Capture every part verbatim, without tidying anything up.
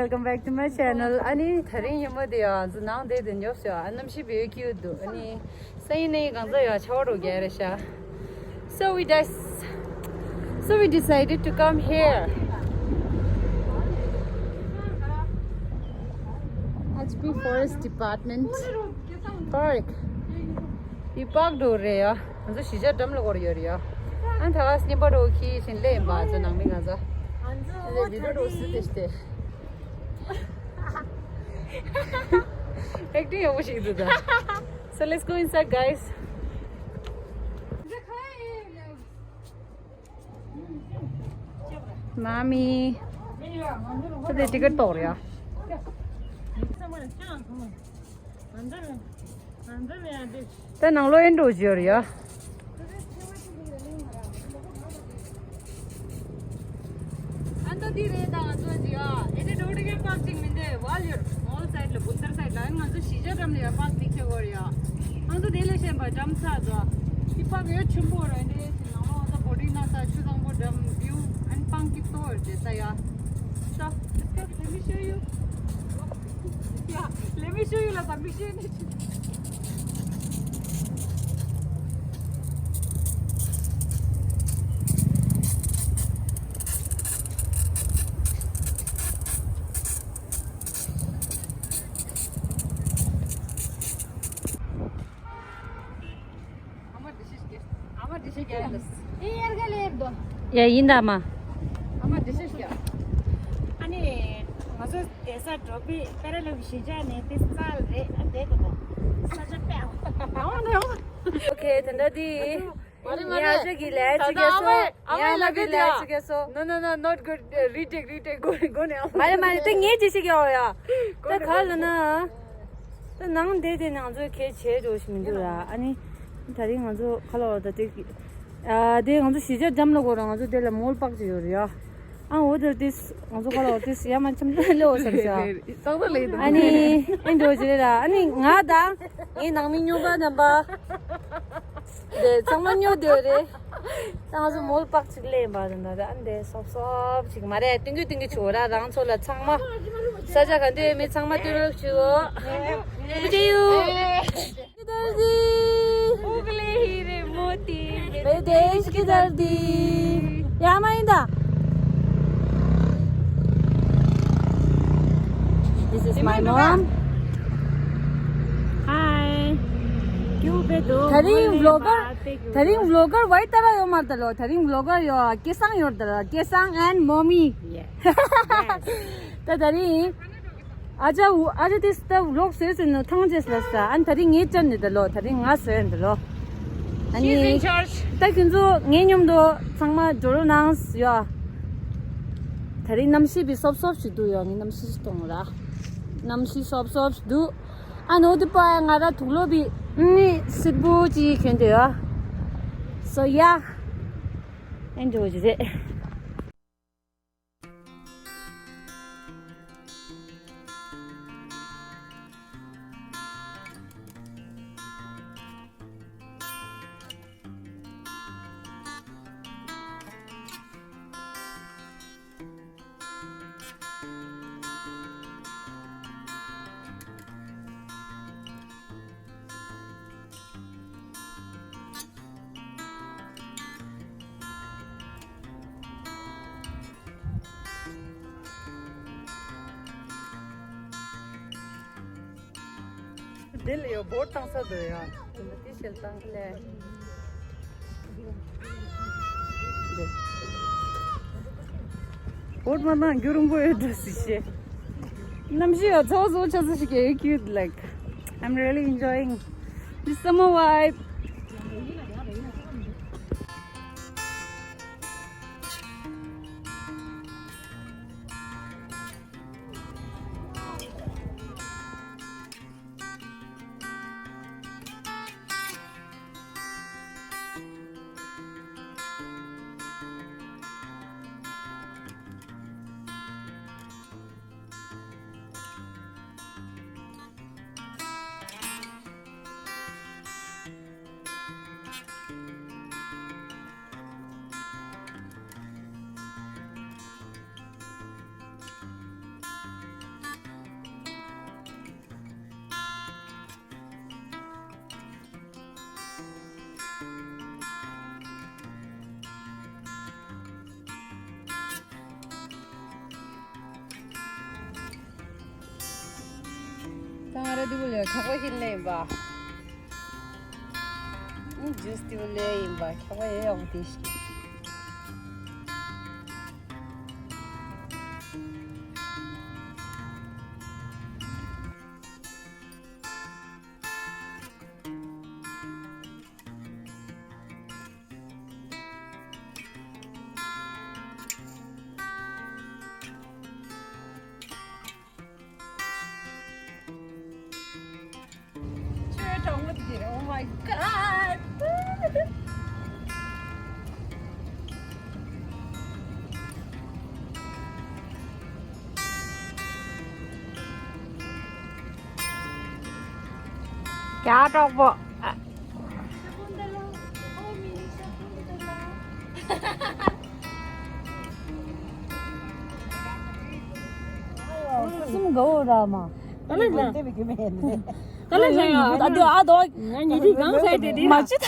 Welcome back to my channel. ཨ་ནི་དེ་རིང་ཉིན་མོ་དེ་ཡང་ང་ཚོ་ནང་བསྡད་དེ་ཉོབ་ཤོག་ཨ་གནམ་གཤིས་བེའུ་ཁྱིའུ་འདུག་ཨ་ནི་སང་ཉིན་ནས་གང་ཚ་ཡོད་ཆར་པ་འགྲོ་རྒྱུ་རེད་ཤག So we dis- so we decided to come here. H P Forest Department Park. འདི་པཱརྐ་འགྲོ་རེད་ཡ། ང་ཚོ་གཞིས་ཆགས་འགྲམ་ལ་སྐོར་ཡོད་རེད་ཡ། ཨ་ད་ག་སེམས་པ་འགྲོ་ཁྱི་ཞིག་སླེབས་ཡིན་པ་ཚོ་ནང་མི་ང་ཚོ། ཨ་ཚོ་འདི་བི་ཌིའོ་འགྲོ་སུ་དེ་ཞིག་དེ། ཨེག་ཊིང་ཡག་པོ་ཞིག་འདུག་ད། So let's go inside, guys. Mommy. ཁྱོད་དེ་ཊི་ཀེ་ཊི་གཏོང་རེད་ཡ། ད་ནང་ལོགས་ཨེ་འགྲོ་བཞིན་ཡོད་རེད་ཡ། ཨ་ད་འདི་རེད་ད་ང་ཚོ་ཅི་ཡ། ཨེ་དེ་འགྲོ་འགྲོ་མཁན་པཱརྐ་ཅིག་མིན་ཏེ། ཝལ་ཡོད་ཨོལ་སའིཌ་ལ་སྦུན་ཐར་སའིཌ་ལ། ཨ་ང་ཚོ་གཞིས་ཆགས་འགྲམ་ལ་ཡ་པཱརྐ་མི་ཁྱེར་གོ་རེད་ཡ། ཨ་ད་དེ་ལས་གཞན་པ་འགྲམ་ཚ་ཚོ་འདི་པཱརྐ་ཡོད་ཆེན་པོ་རེད། འདི་ནང་ལོགས་ད་བོ་ཊིང་ན་ས་ཆུ་གཙང་པོ་འགྲམ་བིའུ་ཨན་པང་ཀི་ཏོ་རེད་ད་ཡ། ད་ལེ་མི་ཤོ་ཡུ། ཡ་ལེ་མི་ཤོ་ཡུ་ལ་ད་མི་ཤེས་ནི། ཨ་མ་འདི་ཤེས་ཀྱི། ཨ་མ་འདི་ཤེས་ཀྱི་ཨ་ལ། ཨེ་ཡར་ག་ལེར་དོ། ཡ་ཡིན་ད་མ། ཨ་མ་འདི་ཤེས་ཀྱི། ཨ་ནི་ང་ཚོ་བསྡད་ས་འགྲོ་པའི་པེ་ར་ལེལ་གཞིས་ཆགས་ནས་དེ་རྩ་རེད། ཨ་བསྡད་དགོས་དོ། ས་ཆ་པེ། ཨ་མ་ནི་ཨ་མ། ཨོ་ཁེ་ད་ལྟ་དེ། ངའི་ཨ་ཅག་གིས་ལས་ཅིག་སྐྱེས་སོང་། ངའི་ཨ་མ་གིས་ལས་ཅིག་སྐྱེས་སོང་། No, no, no, not good. Uh, retake, retake. Go, go now. མ་རེད་མ་རེད། དེ་ངས་ཅི་ཞིག་ཡོད་ཡ། ད་ག་ལ་ན། ད་ནང་བསྡད་དེ་ང་ཚོས་གལ་ཆེ་འགྲོ་ཞིག་མི་འདུག་ར། ཨ་ནི། ད་རིང་ང་ཚོ་ཁ་ལོ་ད་དེ། ཨ་དེ་ང་ཚོ་གཞིས་ཆགས་འགྲམ་ལ་གོ་ར། ང་ཚོ་དེ་ལ་མོལ་པག་ཅིག་ཡོད་རེད་ཡ། ཨ་འོ་དེར་དེ་ང་ཚོ་ཁ་ལོ་དེ་ཡ་མ་འཆམ་ལེ་འོ་ས་རེད་ས། ཨ་ནི་ཨེ་འགྲོ་ཅི་རེད་ར། ཨ་ནི་ང་དང་ངའི་ནང་མི་སྨྱོ་པ་རྣམ་པ། དེ་ཚང་མ་སྨྱོ་སྡོད་རེད། ད་ང་ཚོ་མོལ་པག་ཅིག་ལེན་པ་དང་ད་ཨ་འདི་སོབ་སོབ་ཅིག་མ་རེད། ཏིང་གི་ཏིང་གི་ཆུ་ར་རང་ཚོ་ལ་ཚང་མ་ས་ཆ་ག་འདི་མི་ཚང་མ་ཏུ་རུ་ཆུ་འོ། ཨུ་ཅེ་ཡུ། ཀི་དར་དི། ཨུག་ལེ་ཧི་རེ་མོ་ཏི། མེ་དེ་ཀི་དར་དི། ཡ་མ་ཡིན་ད། This is my mom. Hi. ད་རིང་བི་ལོག་གར། ད་རིང་བི་ལོག་གར་ཝའི་ཏ་ར་ཡོད་མ་རེད་ད་ལོ། ད་རིང་བི་ལོག་གར་ཡོད་སྐལ་བཟང་ཡོད་རེད་ད་ལོ། སྐལ་བཟང་and mommy. Yes. Yes. ད་ད་རིང་ཨ་ཅག་ཨ་ཅག་དེ་ད་བི་ལོག་བཟོས་ཟེར་ནས་ཐང་ཅེས་ལ་ས། ཨ་ད་རིང་ངས་བཅར་ནས་ད་ལོ། ད་རིང་ང་བཟོས་ནས་ད་ལོ། ཨ་ནི། She's in charge. ད་ཁྱོད་ཚོ་ངའི་མཉམ་དུ་ཚང་མ་འགྲོ་རོགས་གནང་ཡ། ད་རིང་གནམ་གཤིས་བི་སོབ་སོབ་ཞིག་འདུག་ཡ། ངས་གནམ་གཤིས་ཞིག་གཏོང་ར། གནམ་གཤིས་སོབ་སོབ་ཞིག་འདུག་ཨ་ནོ་དེ་པ་ང་ར་དུག་ལོག་པའི་ནི་སིལ་བུ་ཅིག་གྱོན་དེ་ཡ། So yeah. ཨེ་འགྲོ་རྒྱུ་རེད། འདི་ལ་ཡོད་བོ་ཊི་བཏང་ས་འདུག་ཡ། འདི་ལ་ཏི་ཤེལ་བཏང་ལེ། བོ་ཊི་མ་བཏང་རྒྱུ་རིང་པོ་ཡོད་འགྲོ་སྲིད་ཤེ། གནམ་གཤིས་ཡ་ཚ་བ་བཟོ་ཆ་ཚ་ཞིག་གི་cute, like, I'm really enjoying this summer vibe. ང་ར་འདི་བུ་ལས་ཁག་པོ་ཞིག་ལས་ཡིན་པ། ཨུ་ཇུས་འདི་བུ་ལས་ཡིན་པ་ཁག་པོ་ཡོད་ཡོང་དེ་ཞིག་ཆོས་གྲོགས་མོ་དེ། Oh my god. རྒྱ་གྲོགས་པོ། སུམ་ག་འོ་ར་མ། ག་ལ་ན། ག་ལ་ན་ཡ། ཨ་དོ་ཨ་དོ། ང་ཉི་དི་གང་ཟེར་དེ་དེ་མ་ཅི་ད།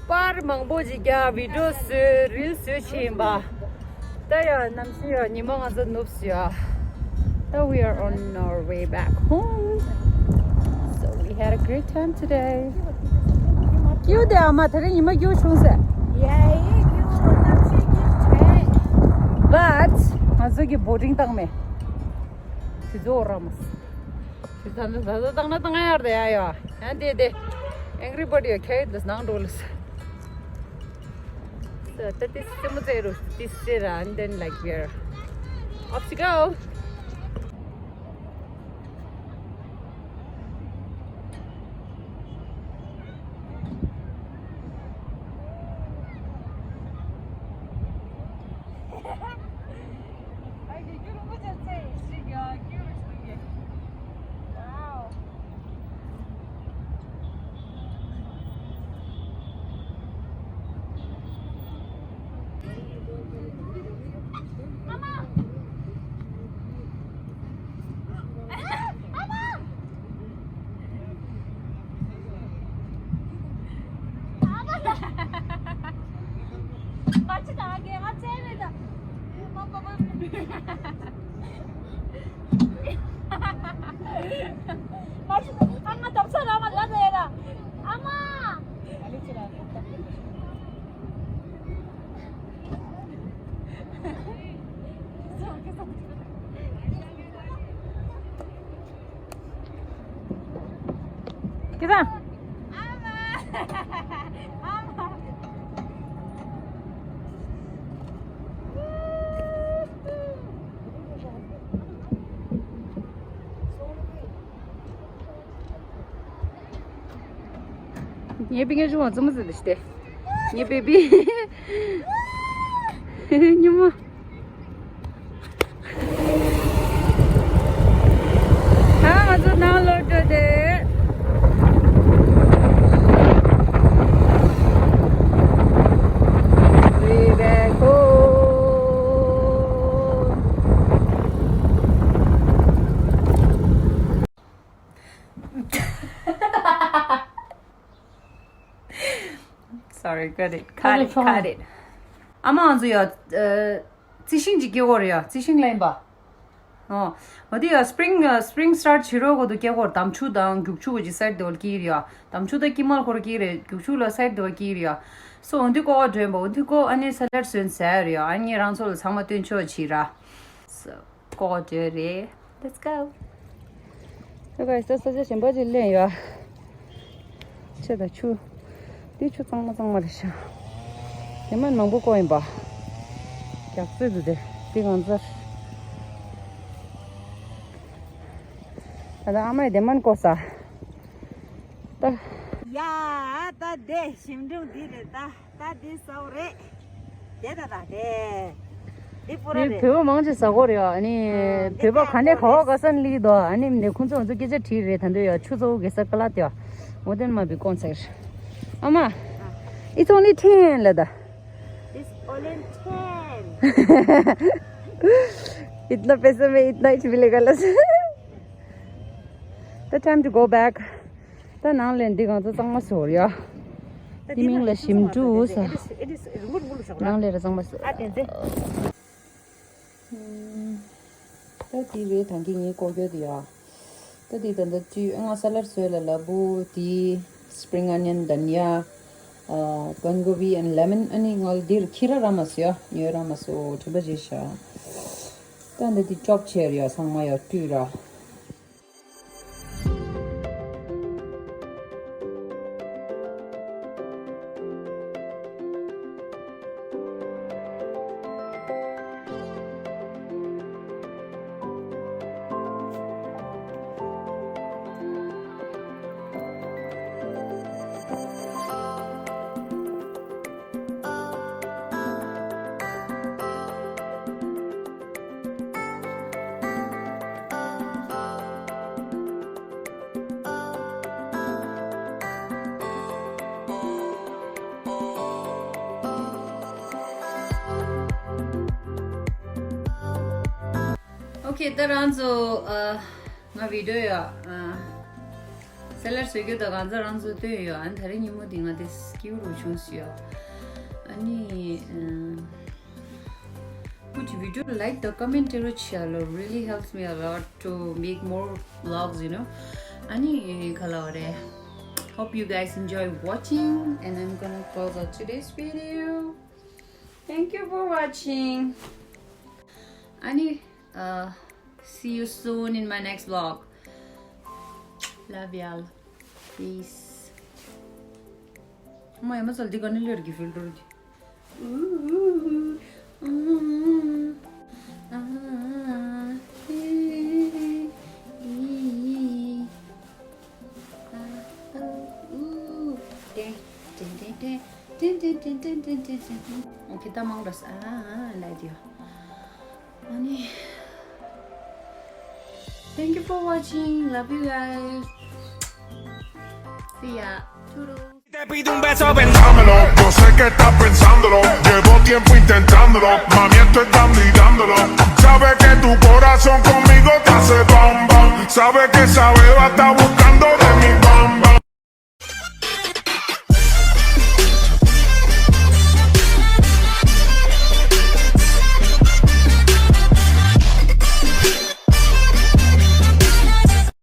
པར་མང་པོ་ཞིག་རྒྱག་བི་ཌིའོ་བཟོས་རིལ་བཟོས་བྱས་ཡིན་པ། ད་ཡ་གནམ་གཤིས་ཡ་ཉི་མ་ང་ཚོ་ནུབ་སོང་ཡ། ད་we are on our way back home. So we had a great time today. ཀྱུ་དེ་ཨ་མ་དེ་རིང་ཉི་མ་ཀྱུ་བྱུང་ཟེར། ཡ་ཡེ་ཀྱུ་གནམ་གཤིས་ཀྱི་བྲེལ། But ང་ཚོ་གི་བོ་ཊིང་བཏང་མེད། དེ་ཚོ་ར་མ། ད་ད་ད་ད་ད་ཡར་དེ་ཡ་ཡ། ཡང་དེ་དེ། Angry Bird ཡ་ཁྱེད་ལ་ནང་འགྲོ་ལ་ས། ད་ད་དེ་སེ་མོ་ཙེ་རུ་དེ་སེ་ར། And then, like, we're off to go. ངའི་པི་ངའི་ཆུང་བ་བཙུན་མོ་ཟེར་ཏེ་ཞིག་སྟེ། ངའི་པེ་པི། ཉི་མ། ཨ་ང་ཚོ་ནང་ལོག་འགྲོ་དེ། We back home. Sorry, cut it. Cut it, cut it. ཨ་མ་ང་ཚོ་ཡ། རྩི་ཤིང་ཅིག་སྐྱེ་བོ་རེད་ཡ། རྩི་ཤིང་ལེན་པ། ཨོ། འོ་དེ་ཡ་spring, spring start བྱེད་རོགས་གོ་དུ་སྐྱེ་བོར་དམ་ཆུ་དང་རྒྱུག་ཆུ་གོ་ཅིག་སའིཌ་དེ་བོ་སྐྱེ་རེད་ཡ། དམ་ཆུ་དང་སྐྱེ་དམར་ཁོར་སྐྱེ་རེད། རྒྱུག་ཆུ་ལ་སའིཌ་དེ་བོ་སྐྱེ་རེད་ཡ། སོ་འོ་དེ་ཀོ་བ་འདྲེན་པ། འོ་དེ་ཀོ་ཨ་ནི་སེ་ལེཌ་བཟོས་ཟ་ཡ་རེད་ཡ། ཨ་ནི་རང་ཚོ་ལ་ཚང་མ་སྟོན་ཆོག་བྱེད་ར། So ཀོ་བ་འདྲེན་རེད། Let's go. So guys, ད་ས་ཆ་གཞན་པ་ཅིག་ལེན་ཡོད། ཆེ་ད་ཆུ། འདི་ཆུ་གཙང་མ་གཙང་མ་རེད་ཤག་དེ་མ་མང་པོ་བསྐོར་ཡིན་པ། རྒྱག་རྩེ་འདུག་དེ། འདི་གང་ཚར། ད་ད་ཨ་མས་དེ་མ་བསྐོར་ས། ད། ཡ། ད་དེ་ཞིམ་འབྲུག་འདི་རེད་ད། ད་འདི་ཟ་བ་རེད། དེ་ད་ད་དེ། འདི་པུ་ར་རེད། བོད་པ་མང་ཆེ་ཟ་གོ་རེད་ཨ་ནི། ཨ་བོད་པ་ག་ནས་ག་བ་ག་ས་ནས་སླེབས་འདུག་ཨ་ནི་ནས་ཁོང་ཚོ་ང་ཚོ་སྐད་ཆ་དྲིས་རེད། ད་འདོད་ཡ་ཆུ་ཚོ་གེ་ས་ཀ་ལ་དེ། Wouldn't mind be concert. ཨ་མ། It's only ten ལ་ད། It's only ten. इतना पैसे में इतना ही मिलेगा ལ། The time to go back. ད་ནང་ལས་འདི་གང་ཚོ་གཙང་མ་བཟོ་ར་ཡ། དེ་མིང་ལ་ཞིམ་འབྲུ་ཟེར། ནང་ལས་ར་བཟང་མ་ཟེར། ད་དེ་རེད། ད་གི་ངའི་ཀོ་ཀྱོ་དེ་ཡ། ད་དེ་ད་ད་དུས་ང་ས་ལར་བཟོས་ལ་ལ་བུ་དེ་spring onion, dhania, uh, gun gobi and lemon. ཨ་ནི་ང་ལ་འདིར་ཁྱི་ར་ར་མ་སོ་ཡ། ཉོས་ར་མ་སོ་དྲི་བ་བྱེད་ཤ། ད་འདི་དེ་ཅོབ་ཆེར་ཡ་ཚང་མ་ཡ་བཀྲུས་ར། Okay, ད་རང་ཚོ་ཨ་ང་བི་ཌི་ཡོ་ཡ་ཨ་ས་ལར་བཟོ་རྒྱུ་ད་གང་ཚ་རང་ཚོ་སྟོན་ཡོད། ཨ་ནི་ད་རེས་ཉིན་མོ་འདི་ང་དེ་སྐྱིད་པོ་རུ་བྱུང་སོང་ཡ། ཨ་ནི་ཨ། Good video, like དང་comment དེ་རུ་བྱས་ལ། Really helps me a lot to make more vlogs, you know. ཨ་ནི་ག་ལ་བ་རེད། Hope you guys enjoy watching and I'm gonna close out today's video. Thank you for watching. ཨ་ནི uh, see you soon in my next vlog. Love y'all. Peace. ཨ་མ་ཡ་མ་ཚལ་འདི་ག་ནས་ལེར་གི་ཕིལ་ཊར་གི། Okay, ད་མང་ར་ས་ཨ་ཨ་ལ་དེ་ཡོད། ཨ་ནི། Thank you for watching. Love you guys. See ya. Toodles. Te pido un beso, pensámelo. Yo sé que estás pensándolo. Llevo tiempo intentándolo. Mami, esto es dando y dándolo. Sabes que tu corazón